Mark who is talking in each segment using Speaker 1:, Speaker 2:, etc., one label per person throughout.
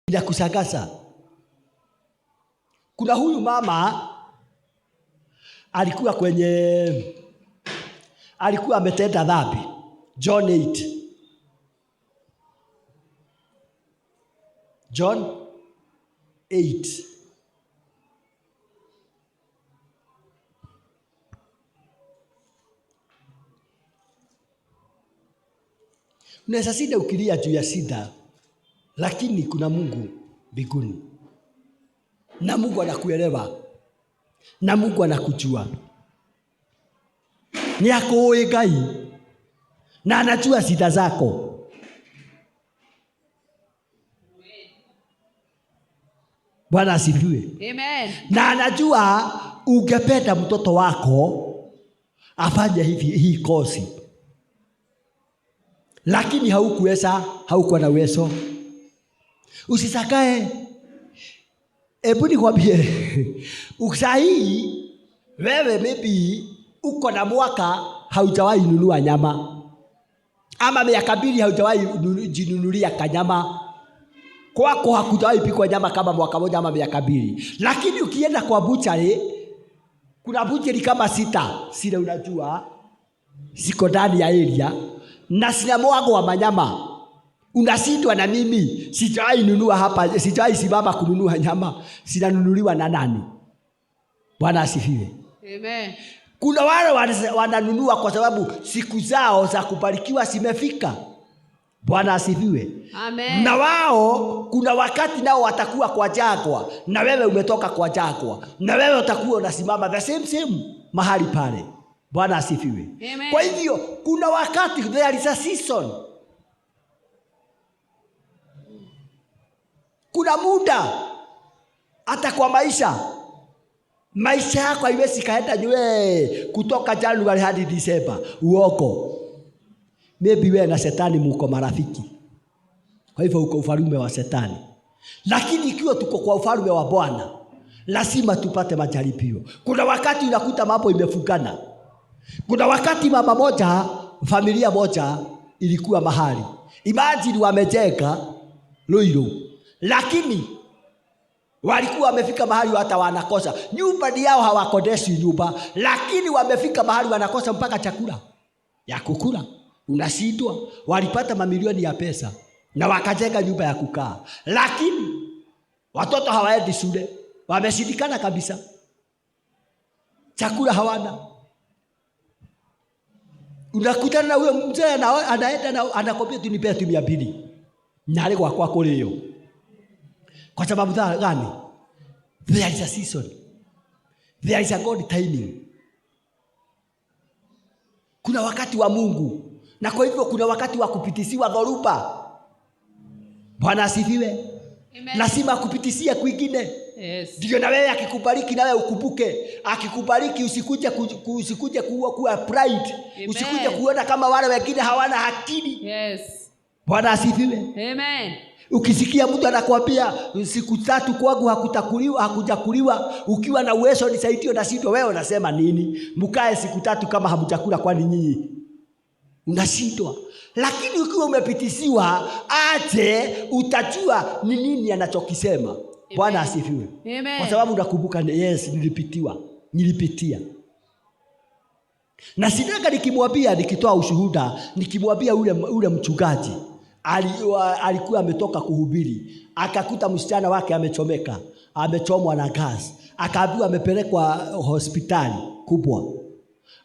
Speaker 1: Inakushangaza. Kuna huyu mama alikuwa kwenye, alikuwa ametenda dhambi. John 8. John 8. Unaweza shinda ukilia juu ya shida, lakini kuna Mungu mbinguni. Na Mungu anakuelewa. Na Mungu anakujua. Ni akũũĩ Ngai. Na anajua shida zako. Bwana asifiwe.
Speaker 2: Amen.
Speaker 1: Na anajua ungependa mtoto wako afanye hivi hii kosi. Lakini haukuweza, haukuwa na uwezo. Usisakae. Hebu nikwambie, usahii wewe maybe uko na mwaka haujawahi nunua nyama. Ama miaka 2 haujawahi jinunulia kanyama. Kwako hakujawahi pikwa nyama kama mwaka moja ama miaka 2. Lakini ukienda kwa butchery, kuna butchery kama 6, sile unajua, ziko ndani ya area na sina mwago wa manyama. Unashindwa na mimi, sijawahi nunua hapa, sijawahi simama kununua nyama, sinanunuliwa na nani? Bwana asifiwe.
Speaker 2: Amen.
Speaker 1: Kuna wale wananunua kwa sababu siku zao za kubarikiwa zimefika. Bwana asifiwe.
Speaker 2: Amen.
Speaker 1: Na wao kuna wakati nao watakuwa kwa jangwa, na wewe umetoka kwa jangwa, na wewe utakuwa unasimama the same same mahali pale. Bwana asifiwe.
Speaker 2: Amen.
Speaker 1: Kwa hivyo kuna wakati, there is a season. Kuna muda hata kwa maisha. Maisha yako haiwezi kaenda nywe kutoka January hadi December. Uongo. Maybe wewe na shetani mko marafiki. Kwa hivyo uko ufalme wa shetani. Lakini ikiwa tuko kwa ufalme wa Bwana, lazima tupate majaribio. Kuna wakati unakuta mambo imefungana. Kuna wakati mama moja, familia moja ilikuwa mahali. Imagine wamejenga Ruiru. Lakini walikuwa wamefika mahali hata wanakosa. Nyumba ni yao, hawakodeshi nyumba, lakini wamefika mahali wanakosa mpaka chakula ya kukula. Unashindwa. Walipata mamilioni ya pesa na wakajenga nyumba ya kukaa. Lakini watoto hawaendi shule, wameshindikana kabisa. Chakula hawana. Unakutana na huyo mzee anaenda na anakwambia tu nipe tu 200. Na ale kwa kwako leo. Kwa sababu gani? There is a season. There is a God timing. Kuna wakati wa Mungu. Na kwa hivyo kuna wakati wa kupitisiwa dhoruba. Bwana asifiwe.
Speaker 2: Amen.
Speaker 1: Lazima kupitisia kwingine.
Speaker 2: Yes.
Speaker 1: Ndio na wewe akikubariki na wewe ukumbuke. Akikubariki usikuje usikuje kuwa pride.
Speaker 2: Amen.
Speaker 1: Usikuje kuona kama wale wengine hawana akili.
Speaker 2: Yes.
Speaker 1: Bwana asifiwe.
Speaker 2: Amen.
Speaker 1: Ukisikia mtu anakuambia siku 3 kwangu hakutakuliwa, hakujakuliwa, ukiwa na uwezo nisaidie na sio wewe unasema nini? Mkae siku 3 kama hamjakula kwani nyinyi unashindwa. Lakini ukiwa umepitisiwa aje utajua ni nini anachokisema. Bwana asifiwe.
Speaker 2: Amen.
Speaker 1: Kwa sababu unakumbuka, yes, nilipitiwa, nilipitia. Na sitaka nikimwambia, nikitoa ushuhuda, nikimwambia ule mchungaji alikuwa ametoka kuhubiri, akakuta msichana wake amechomeka, amechomwa na gas, akaambiwa amepelekwa hospitali kubwa.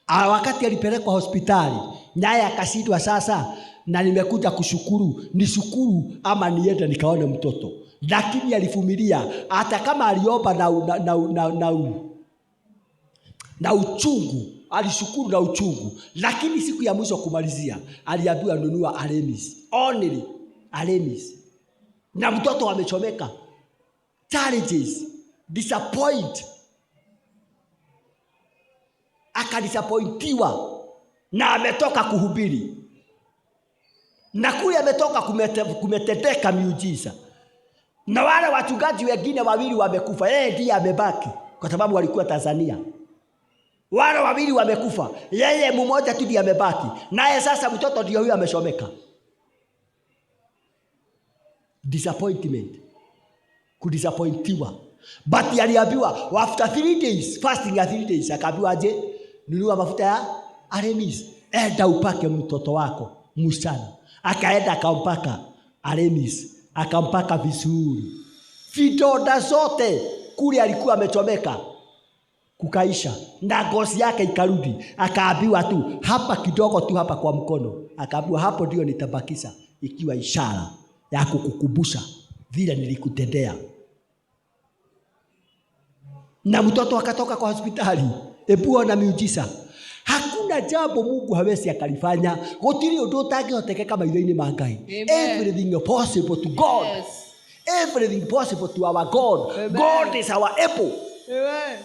Speaker 1: Wakati alipelekwa hospitali, naye akashindwa sasa, na nimekuja kushukuru, nishukuru ama niende nikaone mtoto. Lakini alivumilia, hata kama aliomba na uchungu, alishukuru na uchungu. Lakini siku ya mwisho kumalizia, aliambiwa nunua Arimis. Only Arimis. Na mtoto amechomeka. Challenges, disappoint. Akadisappointiwa na ametoka kuhubiri. Na kule ametoka kumetendeka miujiza. Na wale wachungaji wengine wawili wamekufa, yeye ndiye amebaki kwa sababu walikuwa Tanzania. Wale wawili wamekufa, yeye mmoja tu ndiye amebaki. Naye sasa mtoto ndio huyo ameshomeka. Disappointment. Kudisappointiwa. But aliambiwa after 3 days, fasting ya 3 days, akaambiwa aje, nunua mafuta ya Aramis, enda upake mtoto wako msichana. Akaenda akampaka Aramis, akampaka vizuri. Vidonda zote kule alikuwa amechomeka kukaisha, na ngozi yake ikarudi. Akaambiwa tu hapa kidogo tu, hapa kwa mkono, akaambiwa hapo ndio nitabakisha, ikiwa ishara ya kukukumbusha vile nilikutendea. Na mtoto akatoka kwa hospitali. Ebu ona miujiza. Hakuna jambo Mungu hawezi akalifanya. Gutiri undu utangihotekeka maitho-inĩ ma Ngai.
Speaker 2: Amen.
Speaker 1: Everything is possible to God.
Speaker 2: Yes.
Speaker 1: Everything possible to our God.
Speaker 2: Amen.
Speaker 1: God is our able.
Speaker 2: Amen.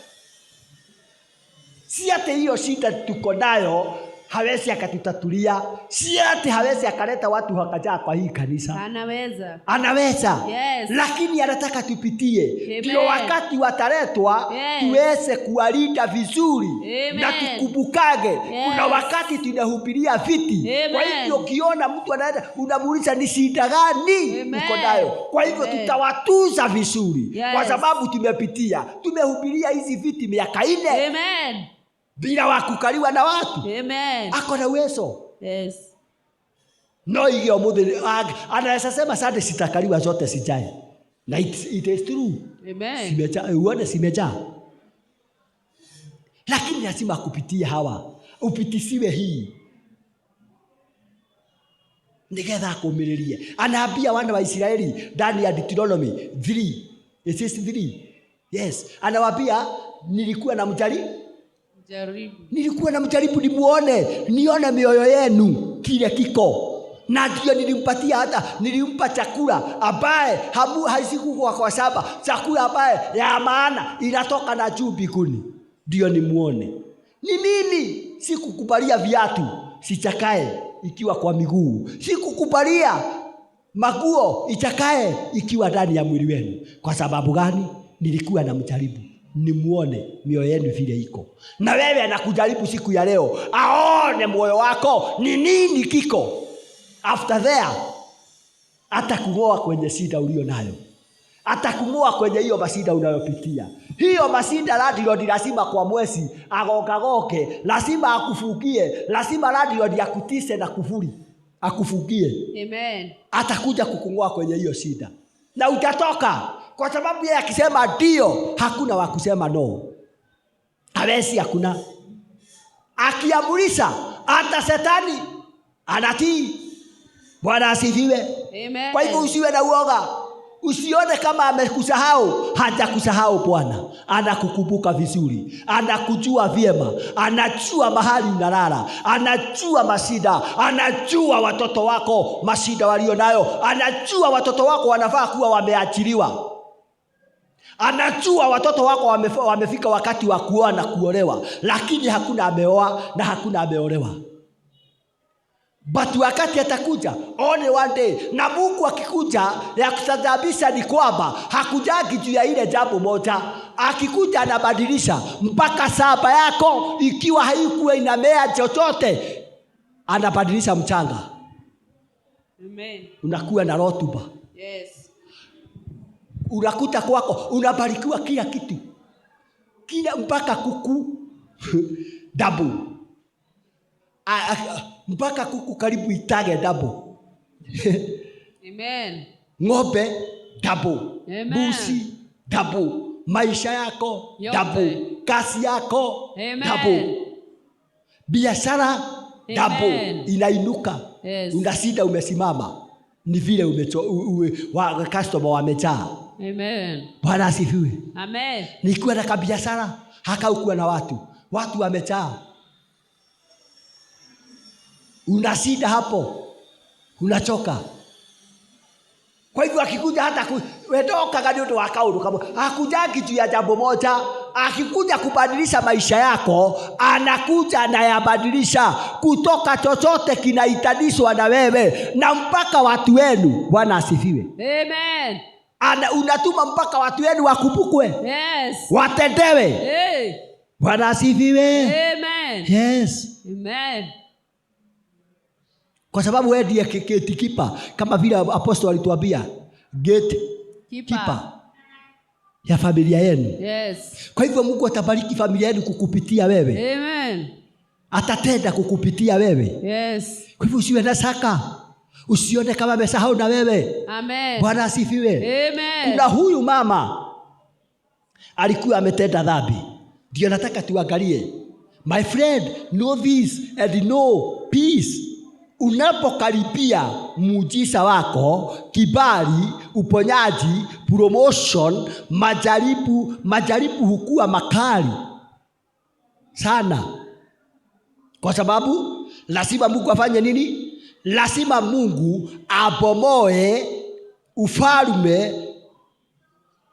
Speaker 1: Si ati hiyo shida tuko nayo hawezi akatutatulia. Si ati hawezi akaleta watu wakajaa kwa hii kanisa.
Speaker 2: Anaweza.
Speaker 1: Anaweza.
Speaker 2: Yes.
Speaker 1: Lakini anataka tupitie.
Speaker 2: Amen.
Speaker 1: Ndio wakati wataletwa,
Speaker 2: Yes.
Speaker 1: tuweze kuwalinda vizuri.
Speaker 2: Amen.
Speaker 1: Na tukumbukage.
Speaker 2: Yes.
Speaker 1: Kuna wakati tunahubiria viti.
Speaker 2: Amen.
Speaker 1: Kwa hivyo ukiona mtu anaenda unamuuliza ni shida gani
Speaker 2: Amen.
Speaker 1: uko nayo. Kwa hivyo
Speaker 2: Amen.
Speaker 1: tutawatuza vizuri.
Speaker 2: Yes.
Speaker 1: Kwa sababu tumepitia. Tumehubiria hizi viti miaka 4.
Speaker 2: Amen.
Speaker 1: Bila wakukaliwa na watu.
Speaker 2: Amen.
Speaker 1: Ako na uwezo.
Speaker 2: Yes.
Speaker 1: No igio muthi anaweza sema sande sitakaliwa zote sijae. Na it is true.
Speaker 2: Amen.
Speaker 1: Simejaa, uone simejaa. Lakini lazima kupitia hawa. Upitisiwe hii. Nigetha akumirie. Anaambia wana wa Israeli ndani ya Deuteronomy 3. It is 3. Yes. Anawaambia nilikuwa na mjaribu.
Speaker 2: Jaribu.
Speaker 1: Nilikuwa na mjaribu nimuone, nione mioyo yenu kile kiko. Na ndio nilimpatia, hata nilimpa chakula ambaye haisikuwa kwa shamba, chakula ambaye ya maana inatoka na juu mbinguni. Ndio nimuone. Ni mimi sikukubalia viatu sichakae ikiwa kwa miguu. Sikukubalia maguo ichakae ikiwa ndani ya mwili wenu. Kwa sababu gani? Nilikuwa na mjaribu nimuone mioyo yenu vile iko. Na wewe anakujaribu siku ya leo, aone moyo wako ni nini kiko. After there atakungoa kwenye shida ulio nayo. Atakungoa kwenye hiyo mashida unayopitia. Hiyo mashida landlord lazima kwa mwezi agokagoke, lazima akufukie, lazima landlord akutise na kufuri, akufukie.
Speaker 2: Amen.
Speaker 1: Atakuja kukungoa kwenye hiyo shida. Na utatoka. Kwa sababu yeye akisema ndio, hakuna wa kusema no. Hawezi, hakuna. Akiamurisha hata shetani anatii. Bwana asifiwe.
Speaker 2: Amen.
Speaker 1: Kwa hivyo usiwe na uoga. Usione kama amekusahau. Hajakusahau Bwana. Anakukumbuka vizuri. Anakujua vyema. Anajua mahali unalala. Anajua mashida. Anajua watoto wako mashida walio nayo. Anajua watoto wako wanafaa kuwa wameachiliwa. Anajua watoto wako wamefika wakati wa kuoa na kuolewa, lakini hakuna ameoa na hakuna ameolewa. But wakati atakuja, only one day. Na Mungu akikuja, ya kustajabisha ni kwamba hakujagi juu ya ile jambo moja. Akikuja anabadilisha mpaka saba yako ikiwa haikuwa inamea chochote, anabadilisha mchanga.
Speaker 2: Amen.
Speaker 1: Unakuwa na rotuba.
Speaker 2: Yes.
Speaker 1: Unakuta kwako unabarikiwa kila kitu. Kila mpaka kuku double. Mpaka kuku karibu itage double.
Speaker 2: Amen.
Speaker 1: Ng'ombe double.
Speaker 2: Amen.
Speaker 1: Mbuzi double. Maisha yako
Speaker 2: yote
Speaker 1: double. Kazi yako
Speaker 2: Amen.
Speaker 1: double. Biashara double inainuka.
Speaker 2: Yes.
Speaker 1: Una shida umesimama. Ni vile customer wamejaa.
Speaker 2: Amen.
Speaker 1: Bwana asifiwe.
Speaker 2: Amen.
Speaker 1: Nikuwa na kabiashara, hakaukuwa na watu. Watu wamejaa. Una shida hapo. Unachoka. Kwa hivyo akikuja hata wedoka gani ndio akauru kama hakujagi juu ya jambo moja, akikuja kubadilisha maisha yako, anakuja na yabadilisha kutoka chochote kinahitajishwa na wewe na mpaka watu wenu. Bwana asifiwe.
Speaker 2: Amen.
Speaker 1: Unatuma mpaka watu wenu wakumbukwe.
Speaker 2: Yes.
Speaker 1: Watendewe.
Speaker 2: Hey.
Speaker 1: Bwana asifiwe.
Speaker 2: Amen.
Speaker 1: Yes.
Speaker 2: Amen.
Speaker 1: Kwa sababu wewe ndiye gatekeeper, kama vile apostle alituambia gatekeeper. Ya familia yenu.
Speaker 2: Yes.
Speaker 1: Kwa hivyo Mungu atabariki familia yenu kukupitia wewe.
Speaker 2: Amen.
Speaker 1: Atatenda kukupitia wewe.
Speaker 2: Yes.
Speaker 1: Kwa hivyo usiwe na shaka, usione kama amesahau na wewe.
Speaker 2: Amen.
Speaker 1: Bwana asifiwe.
Speaker 2: Amen.
Speaker 1: Kuna huyu mama alikuwa ametenda dhambi, ndio nataka tuangalie. My friend, know this and know peace. Unapokaribia muujiza wako, kibali, uponyaji, promotion, majaribu hukua makali sana, kwa sababu lazima Mungu afanye nini? Lazima Mungu abomoe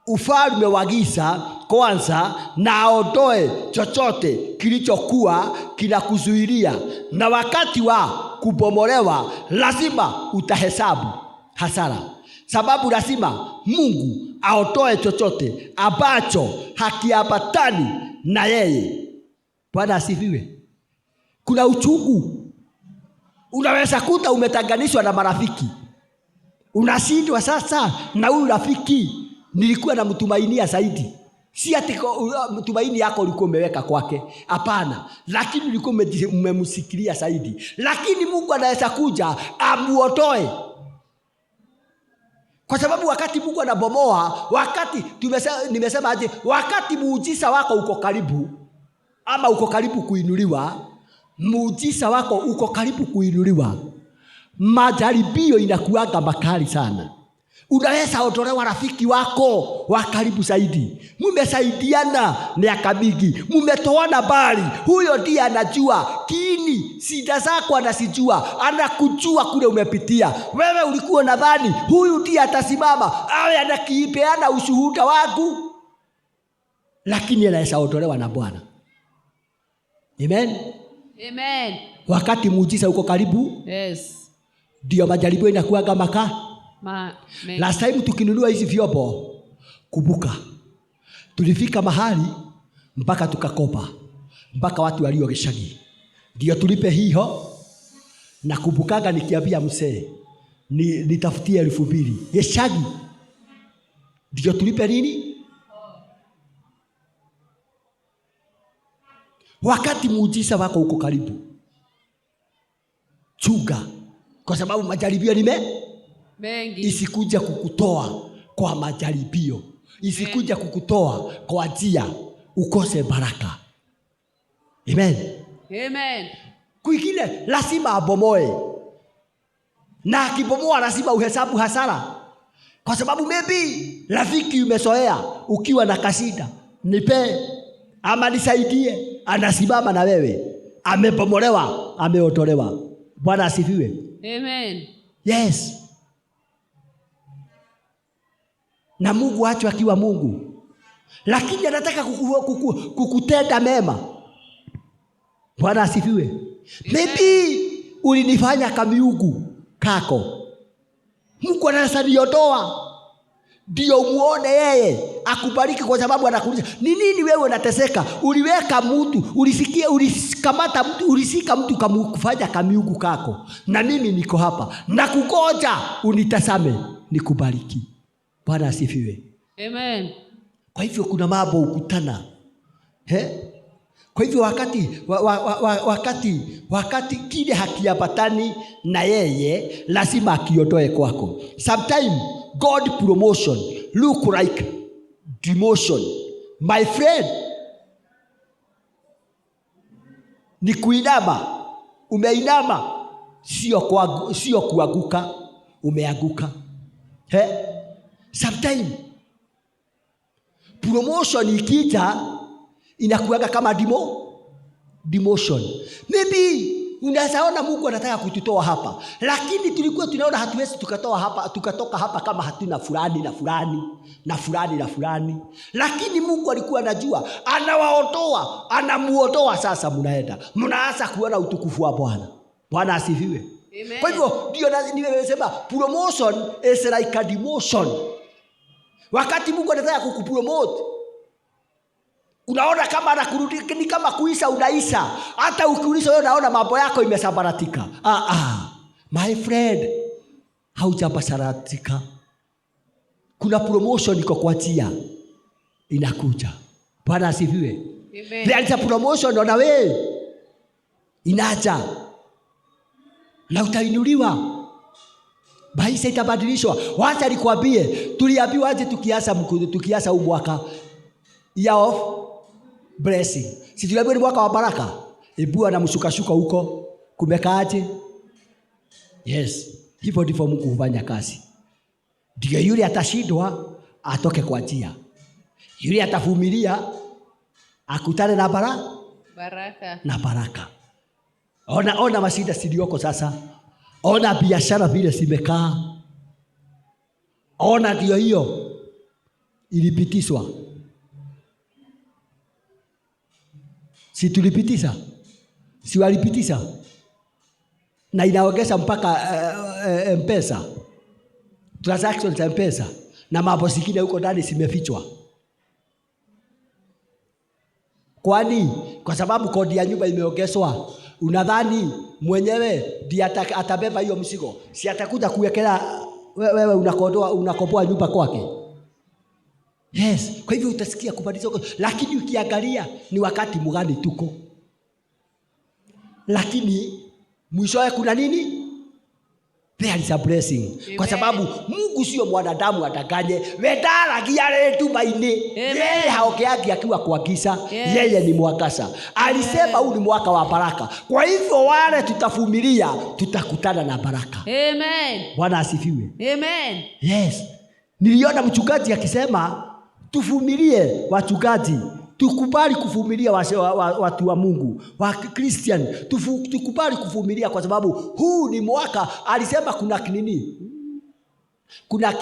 Speaker 1: ufalme wa giza kwanza, na aondoe chochote kilichokuwa kinakuzuilia. Na wakati wa kubomolewa lazima utahesabu hasara, sababu lazima Mungu aondoe chochote ambacho hakiambatani na yeye. Bwana asifiwe. Kuna uchungu. Unaweza kuta umetanganishwa na marafiki, unashindwa sasa na huyu rafiki nilikuwa namtumainia zaidi. Si ati mtumaini yako ulikuwa umeweka kwake, hapana, lakini ulikuwa umemsikilia zaidi. Lakini Mungu anaweza kuja amuotoe, kwa sababu wakati Mungu anabomoa, wakati nimesema aje, wakati muujiza wako uko karibu ama uko karibu kuinuliwa, muujiza wako uko karibu kuinuliwa, majaribio inakuanga makali sana. Unaweza ondolewa rafiki wako wa karibu zaidi, mmesaidiana miaka mingi, mmetoana mbali, huyo ndiye anajua kiini shida zako, anasijua, anakujua kule umepitia. Wewe ulikuwa unadhani huyu ndiye atasimama awe anakiipeana ushuhuda wangu, lakini anaweza ondolewa na Bwana. Amen.
Speaker 2: Amen.
Speaker 1: Wakati muujiza uko karibu,
Speaker 2: Yes.
Speaker 1: ndio majaribio inakuwa maka.
Speaker 2: Me.
Speaker 1: Last time tukinunua hizi vyombo, kumbuka tulifika mahali mpaka tukakopa mpaka watu walio gicagi ndio tulipe hiyo. Na kumbukaga nikiambia mzee nitafutie 2000 gicagi ndio tulipe nini? Wakati muujiza wako uko karibu, chunga, kwa sababu majaribio ni
Speaker 2: mengi.
Speaker 1: Isikuja kukutoa kwa majaribio, isikuja kukutoa kwa njia ukose baraka. Amen.
Speaker 2: Amen.
Speaker 1: Kwingine lazima abomoe, na akibomoa lazima uhesabu hasara, kwa sababu maybe rafiki umezoea ukiwa na kasida, nipe ama nisaidie, anasimama na wewe, amebomolewa, ameotolewa. Bwana asifiwe.
Speaker 2: Amen.
Speaker 1: Yes. Na Mungu acho akiwa Mungu, lakini anataka kukutenda mema. Bwana asifiwe. Maybe ulinifanya kamiungu kako, Mungu anaweza niondoa ndio umuone yeye akubariki, kwa sababu anakuuliza ni nini wewe unateseka. Uliweka mtu, ulisikia, ulikamata mtu, ulisika mtu kufanya kamiungu kako, na mimi niko hapa na kugoja unitazame nikubariki. Bwana asifiwe.
Speaker 2: Amen.
Speaker 1: Kwa hivyo kuna mambo ukutana. He? Kwa hivyo wakati kile hakiambatani na yeye lazima akiondoe kwako. Sometimes God promotion look like demotion. My friend, ni kuinama. Umeinama, sio kuanguka, umeanguka. He? Sometimes promotion ikija inakuwaga kama demotion. Maybe unaweza ona Mungu anataka kututoa hapa, lakini tulikuwa tunaona hatuwezi tukatoa hapa, tukatoka hapa kama hatuna fulani na fulani na fulani na fulani. Lakini Mungu alikuwa anajua, anawaondoa, anamuondoa. Sasa mnaenda, mnaanza kuona utukufu wa Bwana. Bwana asifiwe.
Speaker 2: Amen.
Speaker 1: Kwa hivyo ndio nimesema promotion is like a demotion. Wakati Mungu anataka kukupromote, unaona kama anakurudi, ni kama kuisha unaisha. Hata ukiuliza wewe unaona mambo yako imesambaratika. My friend, haujasambaratika. Kuna promotion iko kwa njia. Inakuja. Bwana asifiwe.
Speaker 2: Amen.
Speaker 1: There is a promotion on the way. Inaja na utainuliwa, maisha itabadilishwa. Wacha nikwambie, tuliambiwa aje tukianza huu mwaka, year of blessing. Si tuliambiwa ni mwaka wa baraka? Ibua na mshukashuka huko kumekaaje? Yes, hivyo ndivyo Mungu hufanya kazi. Ndio yule atashindwa atoke kwa njia, yule atavumilia akutane na
Speaker 2: Baraka.
Speaker 1: na baraka. Ona, ona mashida ziliyoko sasa, ona biashara vile zimekaa, ona ndio hiyo ilipitishwa, si tulipitisha, si walipitisha, na inaongeza mpaka M-Pesa, transactions za M-Pesa na mambo zingine huko ndani zimefichwa. Kwani kwa sababu kodi ya nyumba imeongezwa, unadhani mwenyewe ndiye atabeba hiyo mzigo? Si atakuja kuwekea wewe unakomboa nyumba kwake? Yes. Kwa hivyo utasikia kubadilishwa, lakini ukiangalia ni wakati mgani tuko, lakini mwishowe kuna nini? There is a blessing. Kwa
Speaker 2: Amen.
Speaker 1: sababu Mungu sio mwanadamu adanganye. We ndaragia rĩ nduma-inĩ.
Speaker 2: Amen.
Speaker 1: Yeye haokeagi akiwa kwa giza.
Speaker 2: Yes.
Speaker 1: Yeye ni mwangaza. Alisema huu ni mwaka wa baraka. Kwa hivyo wale tutavumilia tutakutana na baraka.
Speaker 2: Amen.
Speaker 1: Bwana asifiwe.
Speaker 2: Amen.
Speaker 1: Yes. Niliona mchungaji akisema tuvumilie wachungaji, tukubali kuvumilia watu wa Mungu, wa Christian, tukubali kuvumilia kwa sababu huu ni mwaka. Alisema kuna nini? Kuna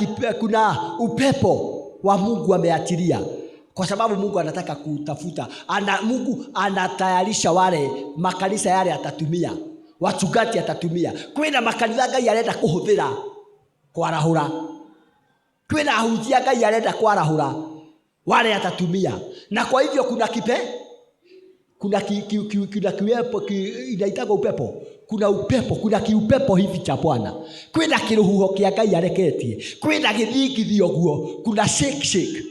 Speaker 1: upepo wa Mungu ameachilia. Kwa sababu Mungu anataka kutafuta. Mungu anatayarisha wale makanisa yale atatumia. Wachungaji atatumia. Kwina makanitha Ngai arenda kuhuthira kwarahura. Kwina ahunjia Ngai arenda kwarahura wale atatumia. Na kwa hivyo kuna kipe, kuna ki, ki, ki, kuna kiwepo, ki, inaitagwo upepo. Kuna upepo, kuna kiupepo hivi cha Bwana. Kwina kiruhuho kia Ngai areketie. Kwina githingithio guo, kuna shake shake.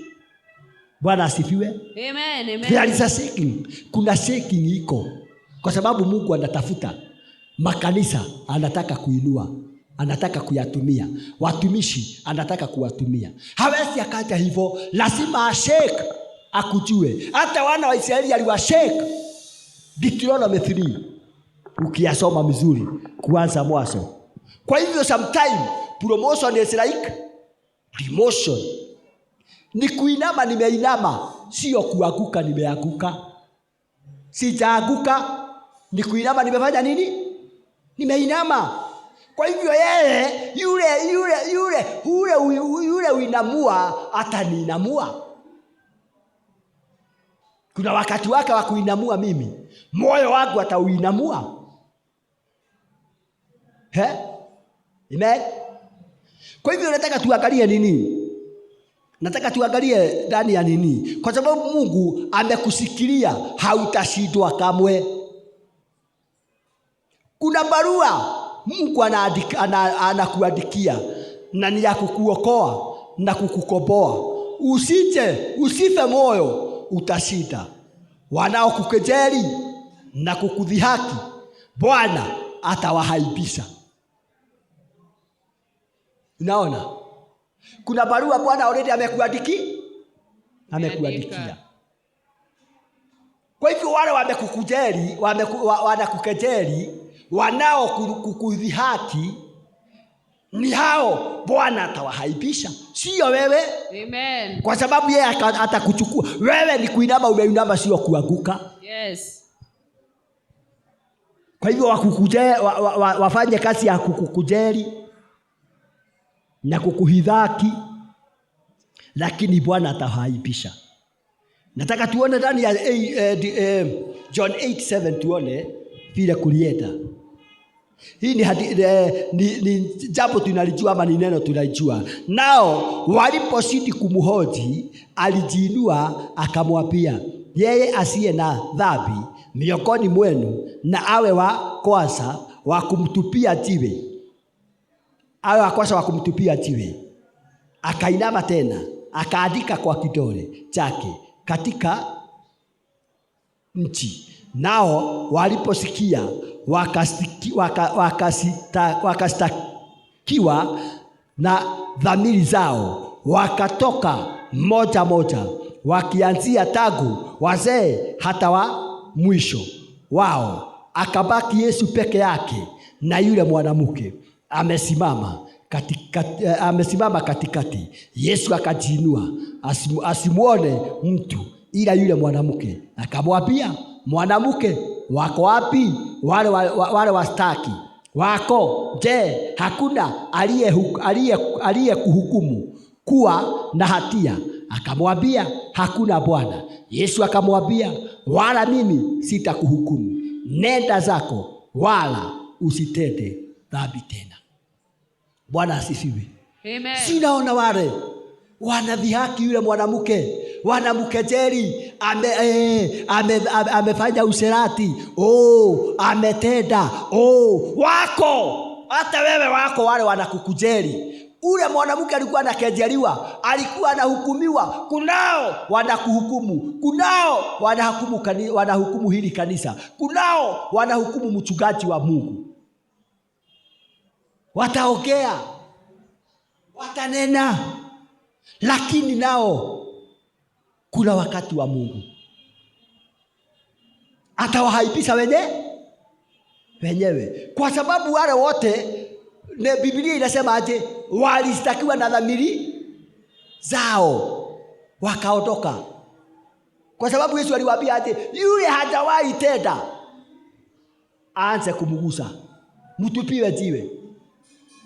Speaker 1: Bwana asifiwe.
Speaker 2: Amen, amen.
Speaker 1: There is a shaking. Kuna shaking iko. Kwa sababu Mungu anatafuta makanisa, anataka kuinua, anataka kuyatumia. Watumishi anataka kuwatumia. Hawezi akaja hivyo, lazima ashake akujue. Hata wana wa Israeli aliwashake. Deuteronomy 3 ukiyasoma mzuri kuanza mwanzo. Kwa hivyo sometime promotion is like demotion. Ni kuinama nimeinama, sio kuanguka nimeanguka. Sijaanguka, ni kuinama nimefanya nini? Nimeinama. Kwa hivyo yeye yule uinamua ataniinamua. Kuna wakati wake wa kuinamua mimi. Moyo wangu atauinamua. He? Amen. Kwa hivyo nataka tuangalie nini? Nataka tuangalie ndani ya nini? Kwa sababu Mungu amekusikilia, hautashindwa kamwe. Kuna barua Mungu anakuandikia na ni ya kukuokoa na kukukomboa. Usife moyo, utashinda. Wanaokukejeli na kukudhihaki, Bwana atawahaibisha. Unaona? Kuna barua Bwana already amekuandikia. Kwa hivyo wale wamekukujeli, wanakukejeli, wanao kukudhihaki, ni hao Bwana atawahaibisha, sio wewe.
Speaker 2: Amen.
Speaker 1: Kwa sababu yeye atakuchukua. Wewe ni kuinama, umeinama, sio kuanguka.
Speaker 2: Yes.
Speaker 1: Kwa hivyo wafanye kazi ya kukukujeli na kukuhidhaki, lakini Bwana atawahaibisha. Nataka tuone ndani ya John 8:7, tuone vile kulienda. Hii ni jambo tunalijua ama ni neno tunalijua. Nao waliposidi kumhoji, alijiinua akamwambia, yeye asiye na dhambi miongoni mwenu na awe wa kwanza wa kumtupia jiwe. Awe wa kwanza wa kumtupia jiwe. Akainama tena akaandika kwa kidole chake katika nchi. Nao waliposikia wakastakiwa na dhamiri zao, wakatoka moja moja, wakianzia tangu wazee hata wa mwisho wao. Akabaki Yesu peke yake na yule mwanamke amesimama katikati. Yesu akajiinua asimuone mtu ila yule mwanamke, akamwambia, mwanamke, wako wapi wale wastaki wako? Je, hakuna aliye kuhukumu kuwa na hatia? Akamwambia, hakuna Bwana. Yesu akamwambia, wala mimi sitakuhukumu, nenda zako, wala usitende dhambi tena. Bwana asifiwe.
Speaker 2: Amen.
Speaker 1: Sinaona wale wanadhihaki yule mwanamke, wanamkejeli, amefanya usherati, ametenda, wako hata wewe wako wale wanakukujeli. Ule mwanamke alikuwa anakejeliwa, alikuwa anahukumiwa. Kunao wanakuhukumu, kunao wanahukumu hili kanisa, kunao wanahukumu mchungaji wa Mungu. Wataongea, watanena, lakini nao kuna wakati wa Mungu atawahaibisha wenyewe, kwa sababu wale wote ne Biblia inasema aje, walistakiwa na dhamiri zao wakaondoka. Kwa sababu Yesu aliwaambia aje, yule hajawahi tenda aanze kumgusa, mtupiwe jiwe.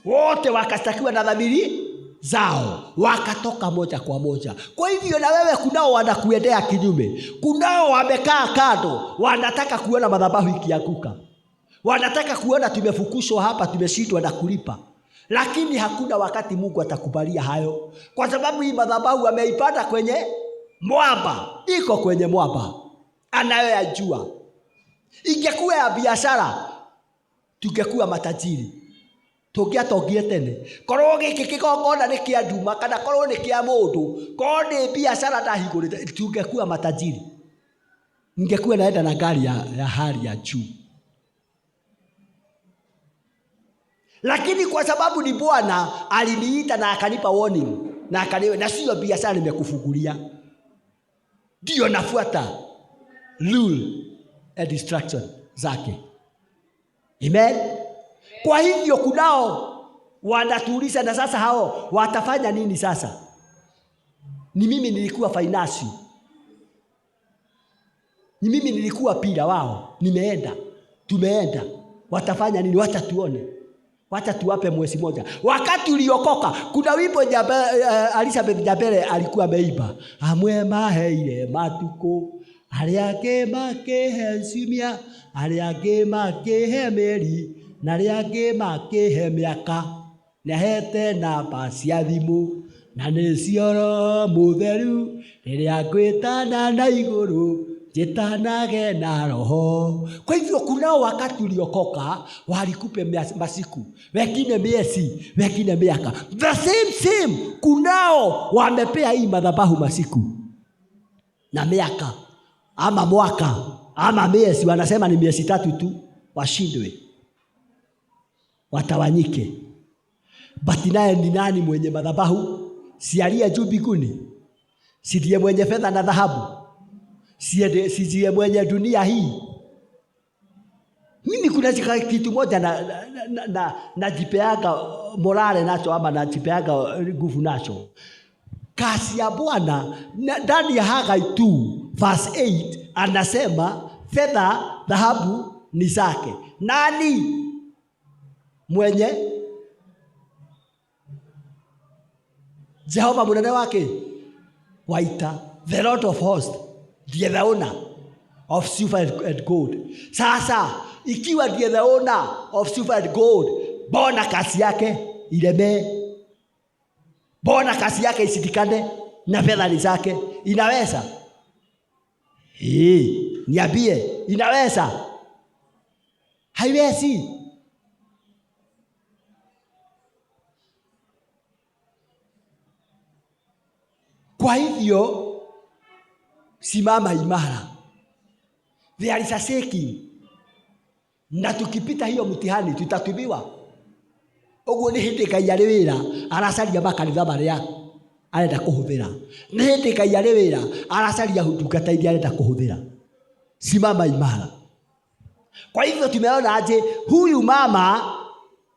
Speaker 1: Wote wakastakiwa na dhamiri zao, wakatoka moja kwa moja. Kwa hivyo na wewe kunao wanakuendea kinyume, kunao wamekaa kando, wanataka kuona madhabahu ikianguka, wanataka kuona tumefukushwa hapa, tumeshindwa na kulipa. Lakini hakuna wakati Mungu atakubalia hayo, kwa sababu hii madhabahu ameipanda kwenye mwamba, iko kwenye mwamba anayoyajua. Ingekuwa ya biashara tungekuwa matajiri, tũngĩatongie tene. Korwo gĩkĩ kĩgongona nĩ kĩa nduma, kana korwo nĩ kĩa mũndũ, korwo nĩ biashara ndahingũrĩte, tungekuwa matajiri. Ningekuwa naenda na gari ya hali ya juu. Lakini kwa sababu ni Bwana aliniita na akanipa warning, na akaniwe, na sio biashara nimekufungulia, ndio nafuata rule and instruction zake. Amen. Kwa hivyo kunao wanatuuliza, na sasa hao watafanya nini sasa? Ni mimi nilikuwa finance, ni mimi nilikuwa pila wao, nimeenda, tumeenda, watafanya nini? Wacha tuone, wacha tuwape mwezi moja. Wakati uliokoka, kuna wimbo Elizabeth Nyabere alikuwa ameimba, amwe maheire matuko, aria angĩ makĩhe ciumia, aria angĩ makĩhe mĩeri, na arĩa angĩ makĩhe mĩaka, nĩahete namba cia thimũ, na nĩcio Roho Mũtheru, rĩrĩa ngwĩtana na igũrũ njĩtanage na Roho. Kwa hivyo kunao wakati uliokoka walikupe masiku, wengine miezi, wengine miaka. The same kunao wamepea hii madhabahu masiku na miaka ama mwaka ama miezi, wanasema ni miezi 3 tu, washindwe, watawanyike. But naye ni nani mwenye madhabahu? Si aliye juu mbinguni? Si ndiye mwenye fedha na dhahabu? Si ndiye mwenye dunia hii? Mimi kuna kitu moja najipeaga morale nacho, ama najipeaga nguvu nacho. Kazi ya Bwana ndani ya Hagai 2 verse 8 anasema fedha dhahabu ni zake. Nani mwenye? Jehova munene wake waita, the Lord of hosts, ndiye the owner of silver and gold. Sasa ikiwa ndiye the owner of silver and gold, bona kazi yake ilemee, bona kazi yake isidikane na fedha ni zake? Inaweza? Niambie, inaweza? Haiwezi. Kwa hivyo simama imara. There is a shaking. Na tukipita hiyo mtihani tutatubiwa. Ũguo nĩ hĩndĩ Ngai arĩ wĩra aracaria makanitha marĩa arenda kũhũthĩra. Nĩ hĩndĩ Ngai arĩ wĩra aracaria ndungata iria arenda kũhũthĩra. Simama imara. Kwa hivyo tumeona aje huyu mama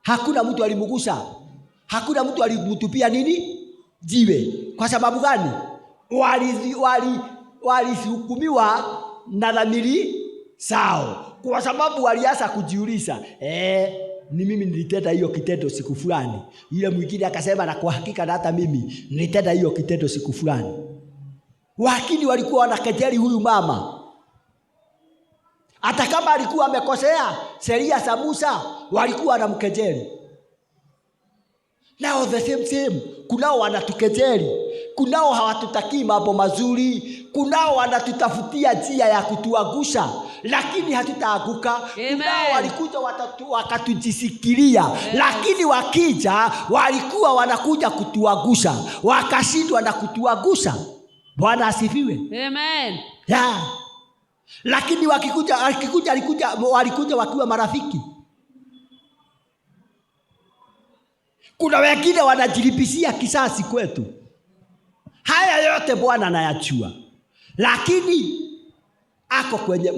Speaker 1: hakuna mtu alimgusa, hakuna mtu alimtupia nini jiwe. Kwa sababu gani? Walihukumiwa na dhamiri zao, kwa sababu walianza kujiuliza, ni mimi nilitenda hiyo kitendo siku fulani. Yule mwingine akasema, na kwa hakika na hata mimi nilitenda hiyo kitendo siku fulani. Lakini walikuwa wanakejeli huyu mama, hata kama alikuwa amekosea sheria za Musa, walikuwa wanamkejeli. Nao the same same, kunao wanatukejeli, kunao hawatutakii mambo mazuri, kunao wanatutafutia njia ya kutuangusha, lakini hatutaanguka. Kunao walikuja wakatujisikilia, lakini wakija walikuwa wanakuja kutuangusha, wakashindwa na kutuangusha. Bwana asifiwe.
Speaker 2: Amen.
Speaker 1: Yeah. Lakini walikuja wakiwa marafiki. Kuna wengine wanajilipisia kisasi kwetu. Haya yote Bwana anayajua. Lakini ako kwenye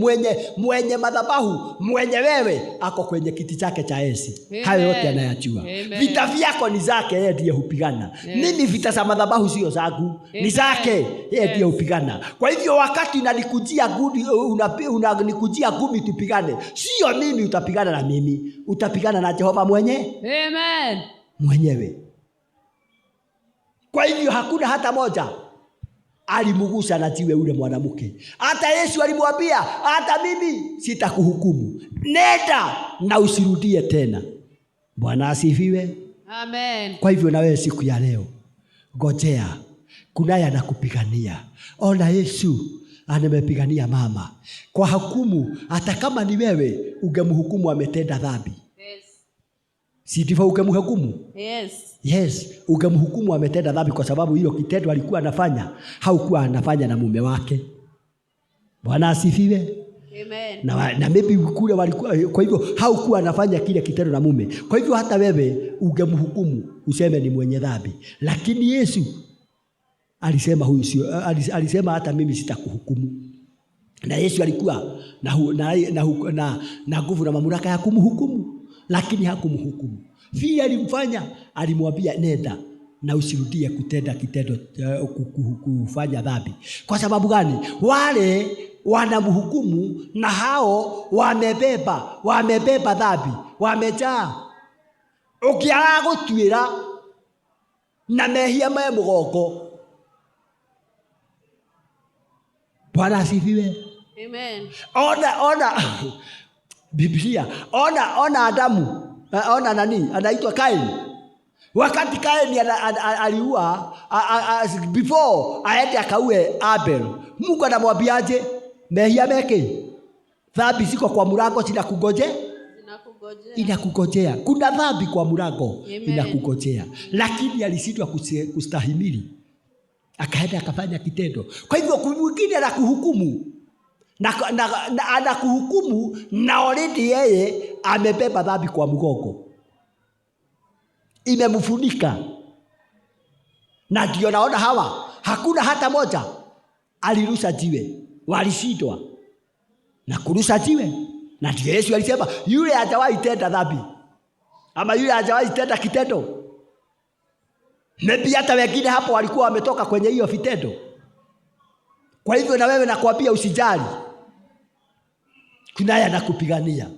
Speaker 1: mwenye madhabahu, mwenye wewe ako kwenye kiti chake cha enzi. Hayo yote anayajua. Vita vyako ni zake, yeye ndiye hupigana.
Speaker 2: Yes.
Speaker 1: Mimi vita za madhabahu sio zangu, ni zake, yeye ndiye hupigana. Kwa hivyo wakati unanikujia gudi, unanikujia gumi tupigane, sio mimi utapigana na mimi, utapigana na Jehova mwenye.
Speaker 2: Amen.
Speaker 1: Mwenyewe. Kwa hivyo hakuna hata moja alimgusa na jiwe ule mwanamke. Hata Yesu alimwambia, hata mimi sitakuhukumu, nenda na usirudie tena. Bwana asifiwe.
Speaker 2: Amen.
Speaker 1: Kwa hivyo na wewe siku ya leo ngojea, kunaye anakupigania. Ona Yesu anamepigania mama kwa hukumu. Hata kama ni wewe ungemhukumu ametenda dhambi.
Speaker 2: Yes.
Speaker 1: Si ndivyo ungemhukumu?
Speaker 2: Yes.
Speaker 1: Yes, ungemhukumu ametenda dhambi kwa sababu hiyo kitendo alikuwa anafanya haukuwa anafanya na mume wake. Bwana asifiwe.
Speaker 2: Amen.
Speaker 1: Na maybe kule walikuwa, kwa hivyo haukuwa anafanya kile kitendo na mume. Kwa hivyo hata wewe ungemhukumu useme ni mwenye dhambi. Lakini Yesu alisema huyu sio, alisema hata mimi sitakuhukumu. Na Yesu alikuwa na nguvu na mamlaka ya kumhukumu, lakini hakumhukumu. Vile alimfanya, alimwambia nenda na usirudie kutenda kitendo, kufanya dhambi. Kwa sababu gani? Wale wanamhukumu na hao wamebeba dhambi, wamejaa. Ukiaga gutuira na mehia me mugongo. Bwana asifiwe.
Speaker 2: Amen.
Speaker 1: Ona Biblia, ona Adamu, ona nani anaitwa Kain. Wakati Kain aliua, before aende akaue Abel, Mungu anamwambiaje? Mehia meke, dhambi ziko kwa mlango zinakungoje?
Speaker 2: Zinakungojea.
Speaker 1: Inakungojea. Kuna dhambi kwa mlango inakungojea. Lakini alishindwa kustahimili, akaenda akafanya kitendo. Kwa hivyo mwingine anakuhukumu na anakuhukumu na already yeye amebeba dhambi kwa mgongo, imemfunika. Na ndio naona hawa hakuna hata moja alirusha jiwe, walishindwa na kurusha jiwe. Na ndio Yesu alisema yule hajawahi tenda dhambi ama yule hajawahi tenda kitendo. Maybe hata wengine hapo walikuwa wametoka kwenye hiyo vitendo. Kwa hivyo na wewe nakwambia usijali, kunaye anakupigania,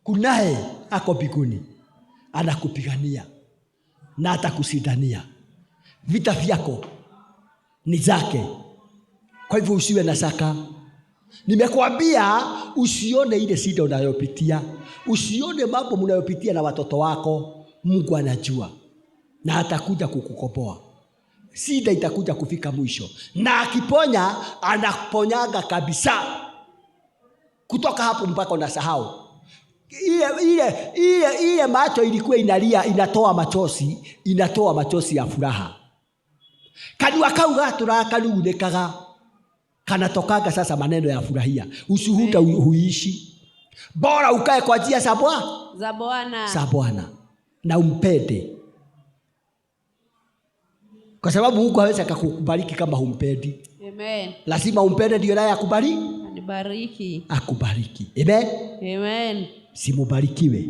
Speaker 1: kunaye ako mbinguni anakupigania na atakushindania. Vita vyako ni zake. Kwa hivyo usiwe na shaka. Nimekuambia usione ile shida unayopitia, usione mambo mnayopitia na watoto wako. Mungu anajua na atakuja kukukomboa. Shida itakuja kufika mwisho, na akiponya anaponyaga kabisa. Kutoka hapo mpaka unasahau. Ile macho ilikuwa inalia, inatoa machozi, inatoa machozi ya furaha. Kanua kau gatũraga kanunĩkaga kanatokanga sasa maneno ya furahia. Ushuhuda huishi. Bora ukae kwa njia za Bwana,
Speaker 2: Za Bwana.
Speaker 1: za Bwana na umpende, kwa sababu Mungu hawezi akakubariki kama humpendi.
Speaker 2: Amen.
Speaker 1: Lazima umpende ndio naye akubariki,
Speaker 2: Anibariki.
Speaker 1: akubariki. Amen.
Speaker 2: Amen.
Speaker 1: Simubarikiwe.